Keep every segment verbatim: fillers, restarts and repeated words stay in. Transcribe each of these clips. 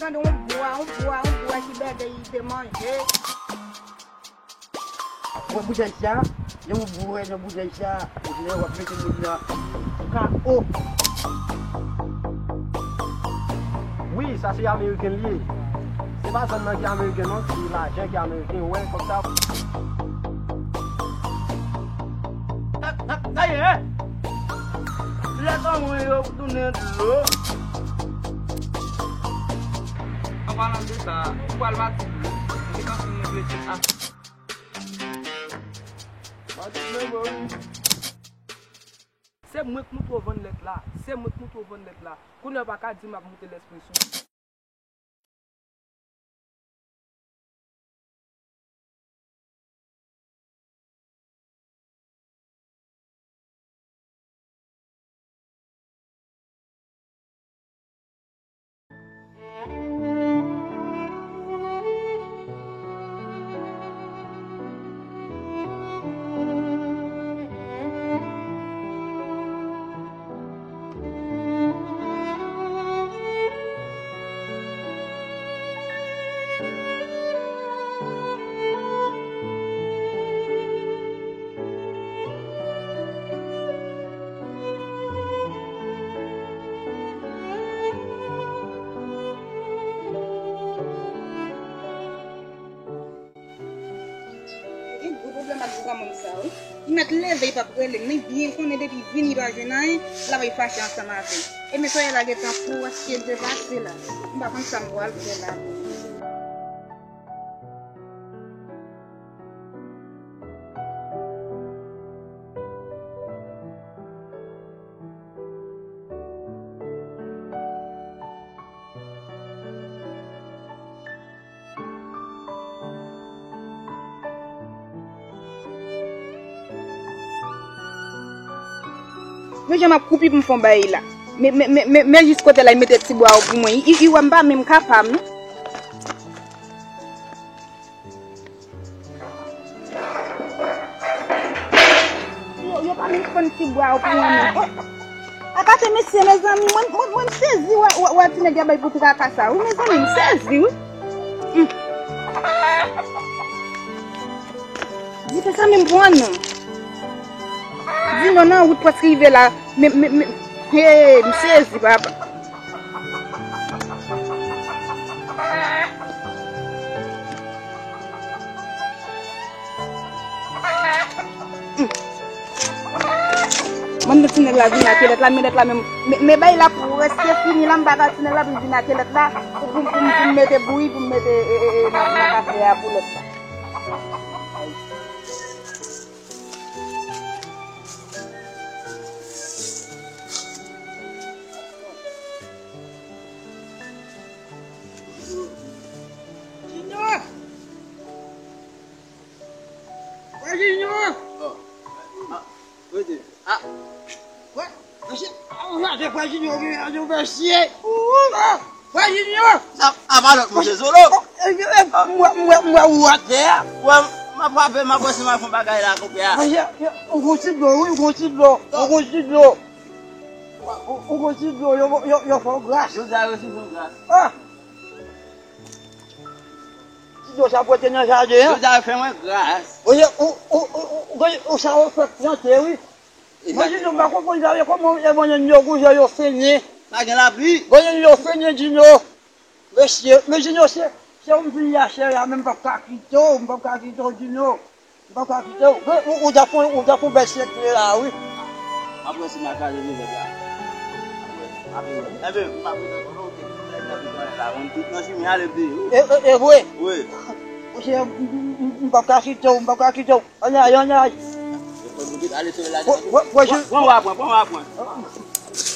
Tande yon bwa, yon bwa, yon bwa ki bèbè li te manje. Wè boutèy sa, lè w bwè nan boutèy sa, ou lè w ap mete moun nan K O. Wi, sa se ameriken li ye. Se pa zòn nan ki ameriken non, se lajan ki ameriken, ou wè kòb sa. Sa, sa, sa ye, hein? Lè tan mwen yo tounen dlo. An palan de sa, ou pral pati tou. Ou gentan fin regle tout afè. Pati menm wi. Se mwen k montre w vann lèt la. Se mwen k montre w vann lèt la. Kounye a w pa ka di m ap moute lèspre sou ou. Gen gwo pwoblèm ak granmoun sa, wi. Li mèt leve, li p ap rele m. Li byen konnen depi vini, li pa jwenn anyen, l ap fache ansanm avè m. E men soyè la gentan pwèske depase la. M pa konn sa m pral fè la. Men jan m ap koupe pou m fè yon bagay la. Men, men, men, men, men jis kote la, li mete ti bwa yo pou mwen. I, i, i wè m pa menm kapab, non. Yo, yo pa menm konn ti bwa yo pou mwen menm. Oh! Akate mesye, mezanmi, mwen, mwen, mwen sezi wè, wè, wè ti nèg y ap bay pou traka sa, wi, mezanmi, m sezi, wi. Hmm. Di fè sa menm pou an non. Di non nan wout prèske rive la. Men, men, men, hey, m sezi, papa. Mande ti nèg la vin ak lèt la, men lèt la menm. Men, men bay la prèske fini la, m pa ka ti nèg la vin, vin ak lèt la. Pou, pou, pou, pou m mete bouyi, pou m mete, e, e, e, nan, nan kafe a pou lèt la. Junior! Wè Junior! Oh. Ah. Wè, mesye, ah, wè, se Frè Junior ki vin, nou mesye. Ah, Frè Junior! Sa, a pa lòt manje solo. Oh, e, e, e, m wè, m wè, m wè ou atè a. Wè, m ap frape, m ap wè si m al fè yon bagay la, konpè a. Mesye, ou gon ti dlo, wi, ou gon ti dlo, ou gon ti dlo. Ou, ou gon ti dlo, yo, yo, yo fè w gras. Jodi a, yo fè w gras. Ah! Ti dlo sa pote nan jaden an. Jodi a, fè mwen gras. Ou, ou, ou, ou, ou, ou, ou sa ou fèk plante, wi. Mwen di nou, m pa konprann sa, kòman e bann yo goujè yo fenyen. Pa gen lapli. Bann yo fenyen, di nou. Mesye, men di nou, se, se ou m vin yachè a, men m p ap ka kite w, m p ap ka kite w, di nou. M p ap ka kite w. Men ou, ou ta fon, ou ta fon bèl sekre la, wi. Apre si m a kaze de lèt la. Apre, apre, enben, m ap rete kote w te vin la, m ap rete la, mwen tout nan chimen ale byen, wi. E, e, e vre? Wi. Mesye, m, m, m, m p ap ka kite w, m p ap ka kite w. Anyay, anyay. Pran w apwen, pran w apwen.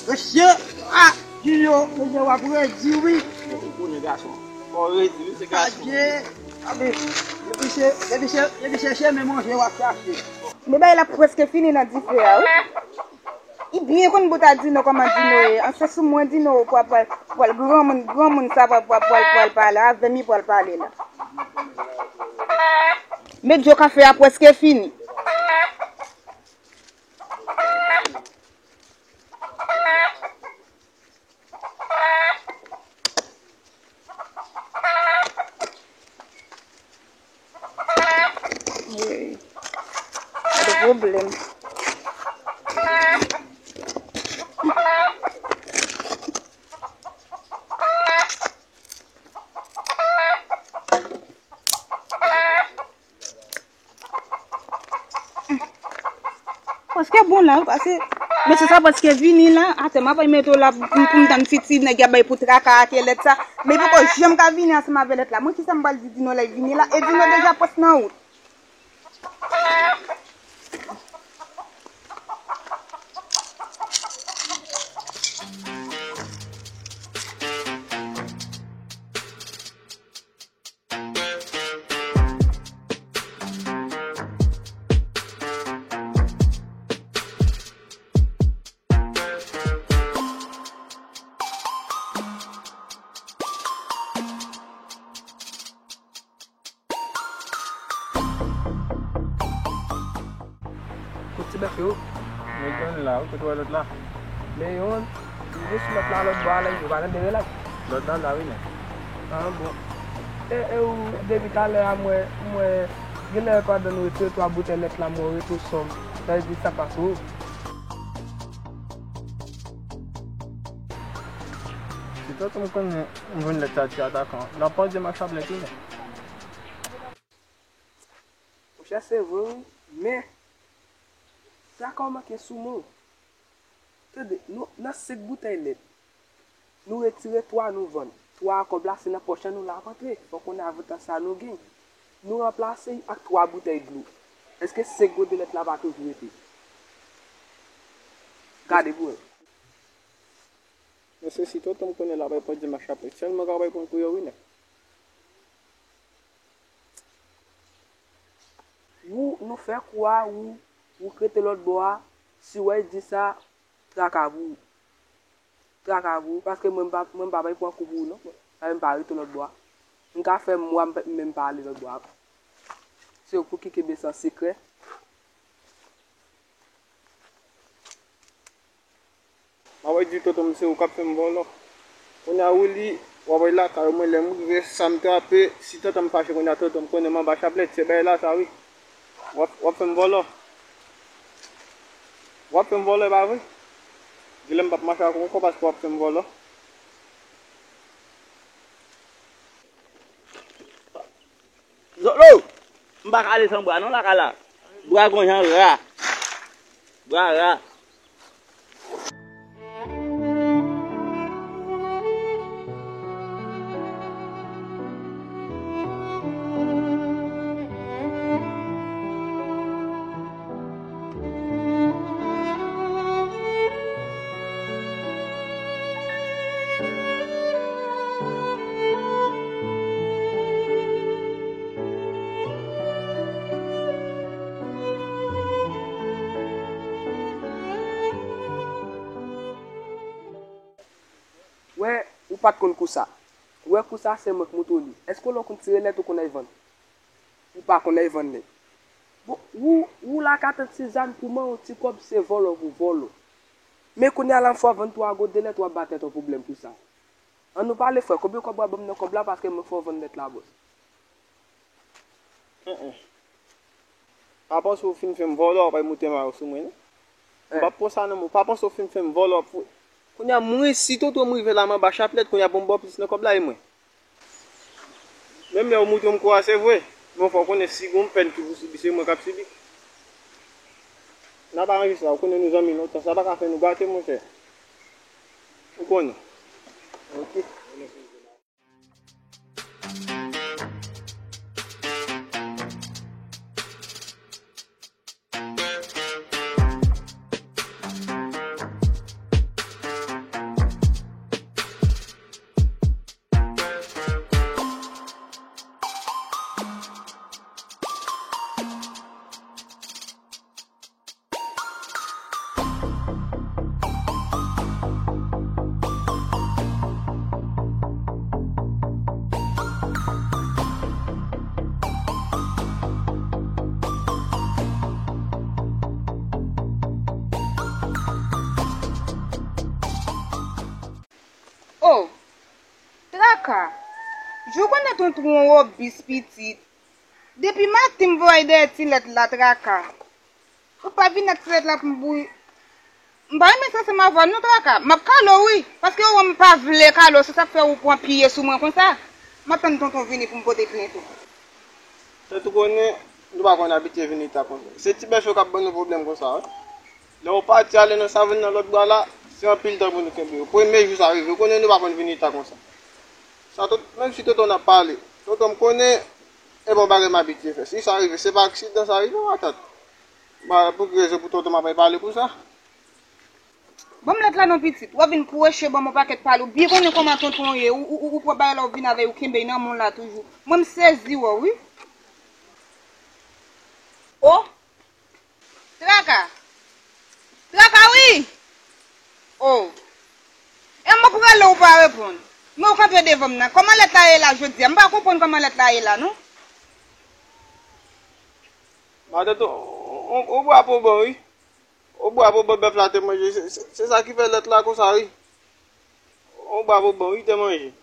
Mesye, ah, Junior, mesye, w ap redi, wi. Ou konnen gason. Fò w redi, wi, se gason. Adye, abe, depi se, depi se, depi se chemen manje w ap chache. Men bagay la prèske fini nan dife a, wi. Li byen konn bout a Dino, kòman Dino ye. An se sou mwen Dino pral, pral, pral, granmoun, granmoun sa pral, pral, pral, pral pale avè m, li pral pale la. Men dlo kafe a prèske fini. Pwoblèm. Paske bon la, paske mesye sa paske vini la, atè m ap mete w la pou, pou m tann fiti nèg y ap bay pou traka ak lèt sa. Men poko janm ka vini ansanm avè lèt la. Mwen kisa m pral di Dino lè l vini la? E Dino deja pwès nan wout. Kote ti bèf yo? Yo jwenn la, wi, kote w wè lòt la? Men yon rive sou lòt la, lòt bò a la, yo pa nan dere la. Lòt la la, wi, men. Ah, bon. E, e ou, depi talè a, mwen, mwen, genlè pandan nou retire twa boutèy lèt la, mwen retire sòm. Sa vle di sa pase w. Si tonton m konnen m jwenn lèt sa ti atakan, l ap pèdi m ak chaplèt, wi, men. Monchè, se vre, wi, men traka w manke sou mwen. Tande, nou, nan senk boutèy lèt, nou retire twa, nou vann. Twa a kòb la, se nan pòch an nou l ap antre. Fò w konnen avantaj sa nou gen. Nou ranplase l ak twa boutèy dlo. Èske senk godelèt la pa toujou rete? Gade pou wè. Mesye, si tonton m konnen l ap bay pòdyè m ak chaplèt, sèlman ka bay pran pou yo, wi, nèg. Ou, nou fè kou a, ou, ou k rete lòt bò a, si w wè l di sa, traka pou ou. Traka pou ou, paske mwen m pa, mwen m pa bay pran kou pou ou non. Sa vle m pa rete lòt bò a. M ka fè mwa m pa, m menm pa ale lòt bò a. Se ou pou ki kenbe sa an sekrè. M ap di tonton m se ou k ap fè m vòlò. Kounye a Willy, w ap wè lakay ou mwen lè m rive, sa m trape, si tonton m fache kounye a tonton m konnen m anba chaplèt, se bagay la sa wi. W ap, w ap fè m vòlò. W ap fè m vòlò, e pa vre? Genlè m p ap mache ak ou ankò paske w ap fè m vòlò. Zolo! M pa ka ale san bra non lakay la. Bra gon jan ra. Bra ra. Wè, ou pa t konn kou sa. Wè kou sa se mwen k montre w li. Èske lè w konn tire lèt ou konn al vann? Ou pa konn al vann lèt. Bon, ou, ou la ka tann se zam pou manyen w ti kòb, se vòlò pou vòlò. Men kounye a la m fè w vann twa godelèt, w ap ba tèt ou pwoblèm pou sa. An nou pale frè, konbyen kòb w ap ban m nan kòb la paske mwen fè w vann lèt la bòs. Enhen. Pa panse w fin fè m vòlò, w ap al moute mayo sou mwen non. M p ap pran sa nan men w. Pa panse w fin fè m vòlò pou. Kounye a mwen, si tonton m rive la m anba chaplèt, kounye a pou m ba w plis nan kòb la e mwen. Menm lè w moutre m kou a, se vre. Men w fò konnen si gon pèn ki pou sibi, se mwen k ap sibi. N ap aranje sa, ou konnen nou zanmi lontan, sa pa ka fè nou gate, monchè. Ou konnen. Ok. O, Traka, jan w konnen tonton w obis pitit. Depi maten m voye dèyè ti lèt la, Traka. Ou pa vin ak ti lèt la pou m bouyi. M pa renmen sa se ma vwa non Traka. M ap kale w wi. Paske ou wè m pa vle kale w, se sa k fè ou pran pye sou mwen konsa. M ap tann tonton vini pou m pote plent ou. Tèt ou konnen, nou pa konn abitye vin eta konsa. Se ti bèf yo k ap ban nou pwoblèm konsa wi. Lè w pati ale nan savann nan lòt bò la, se anpil tan pou nou kenbe yo. Premye jou sa rive, ou konnen nou pa konn vin eta konsa. Sa tout, menm si tonton ap pale, tonton m konnen e bon bagay m abitye fè. Si sa rive, se pa aksidan sa rive w atant. Ba, pou ki rezon pou tonton m ap pale pou sa? Ban m lèt la non pitit. W ap vin pwoche ban m yon pakèt pale. Ou byen konnen kòman tonton ye. Ou, ou, ou, ou pran bagay la, ou vin avè l, ou kenbe l nan men w la toujou. Mwen m sezi wè w wi. O! Traka! Traka wi! O! E mwen pou rele w pa reponn. Men w kanpe devan m nan. Kòman lèt la ye la jodi a? M pa konprann kòman lèt la ye la non. Matant, on, on, on bwa pou bon wi. On bwa pou bon bèf la te manje. Se, se, se sa ki fè lèt la konsa wi. On bwa pou bon wi te manje.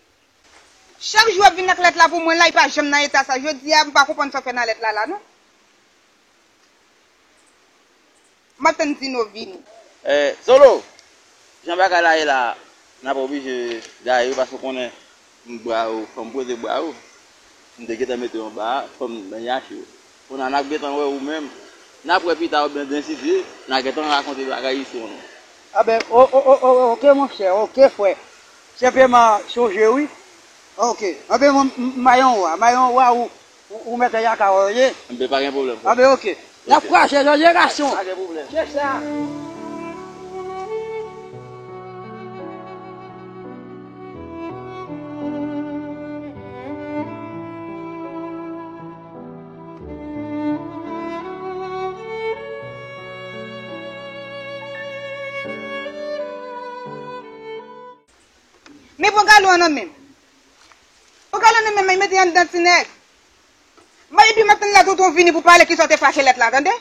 Chak jou w ap vin ak lèt la pou mwen la, li pa janm nan eta sa. Jodi a, m pa konprann sa w fè nan lèt la la non. M ap tann Dino vini. Eh, Solo, jan bagay la ye la, n ap oblije gaye wi, paske w konnen m bra yo, fò m poze bra yo. M te gentan mete yo anba a, fò m nan yache yo. Kounye a n ap gentan wè ou menm. N ap wè pita oubyen demen si Dye, n a gentan rakonte bagay isi non. Anben, o, o, o, o, oke monchè, oke frè. Senpleman chonje wi. Oke. Anben mwen, m, m, mayon wa, mayon wa ou, ou, ou mèt yaka wè ye. Anben pa gen pwoblèm. Anben oke. N ap krache jan ye gason. Pa gen pwoblèm. Se sa. Men pran galon an nan men m. Pran galon nan men m, mete anndan ti nèg. Mwen epi m ap tann la tonton vini pou pale kisa w te fache lèt la, tande?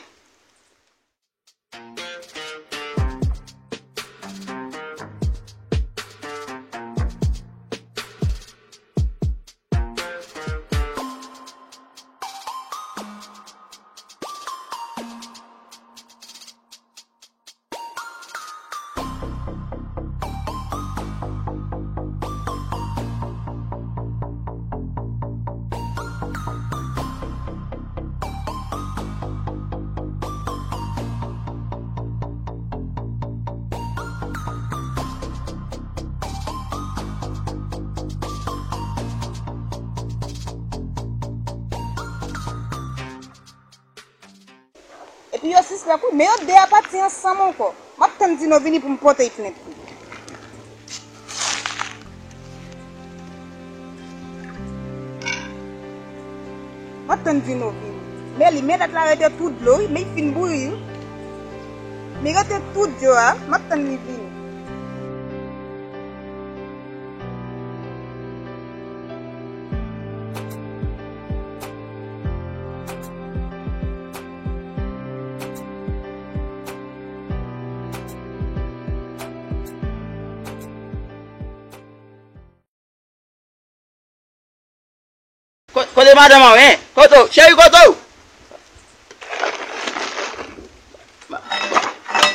Epi yo sis la kou, men yo de a pati ansanm ankò. M ap tann Dino vini pou m pote l plent wi. M ap tann Dino vini. Men li, men lèt la rete tout dlo wi, men li fin bouyi wi. Men rete tout dlo a, m ap tann li vini. Ko-, kote madanm an, hein? Kote w? Cheri, kote w?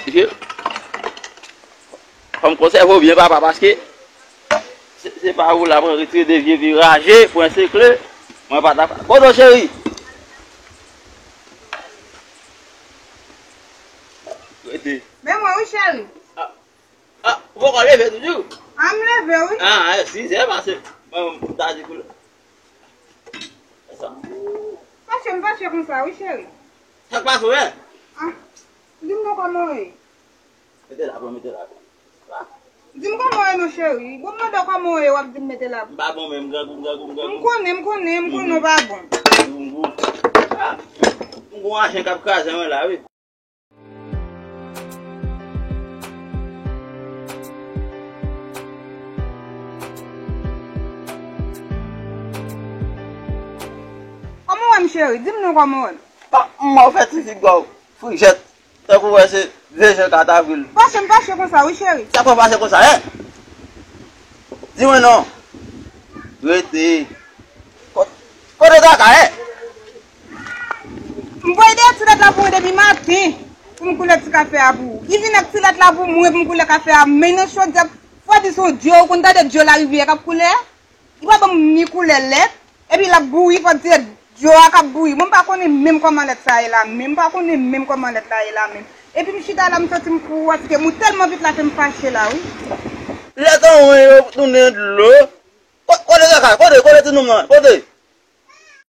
Mesye, fò m konsève w byen, papa, paske se, se pa ou la pran retire de vye viraje, pwen sekle, mwen pa ta. Kote w, cheri? Rete. Men mwen, wi, cheri. Ah, ah, ou poko leve toujou? Ah, m leve, wi. Ah, eh, sizè pase. Mwen, m ta di kou. Sa. Fache, m fache konsa, wi, cheri. Sa k pase w, eh? Ah, di m non kòman w ye. Mete la, pran, mete la, pran. Ah. Di m kòman w ye non, cheri. Bon, m mande w kòman w ye, w ap di m mete la. M pa bon, men m grangou, m grangou, m grangou. M konnen, m konnen, m konnen w pa bon. Grangou. Ah. M gon ajen k ap kraze mwen la, wi. Kòman w wè m, cheri? Di m non kòman w wè m. Pa, m wè w fè ti figi w frijèt, tankou w wè se ven jen kat avril. Fache m fache konsa, wi, cheri. Sa fè w fache konsa, en? Di mwen non. Rete. Ko-, kote Traka ye? M voye de ti lèt la pou mwen depi maten. Pou m koule ti kafe a pou ou. Li vin ak ti lèt la pou mwen pou m koule kafe a. Men nan chodyè, fò di se yon dyo, ou konn tande dyo larivyè k ap koule? Li pa ban m ni koulè lèt, epi l ap bouyi, fò di se dyo a k ap bouyi. Mwen m pa konnen menm kòman lèt sa ye la menm, m pa konnen menm kòman lèt la ye la menm. Epi m chita la, m santi m fou, paske m tèlman vit la fè m fache la, wi. Lèt anwen yo tounen dlo. Ko- Kote kaka, kote, kote ti nonm nan, kote?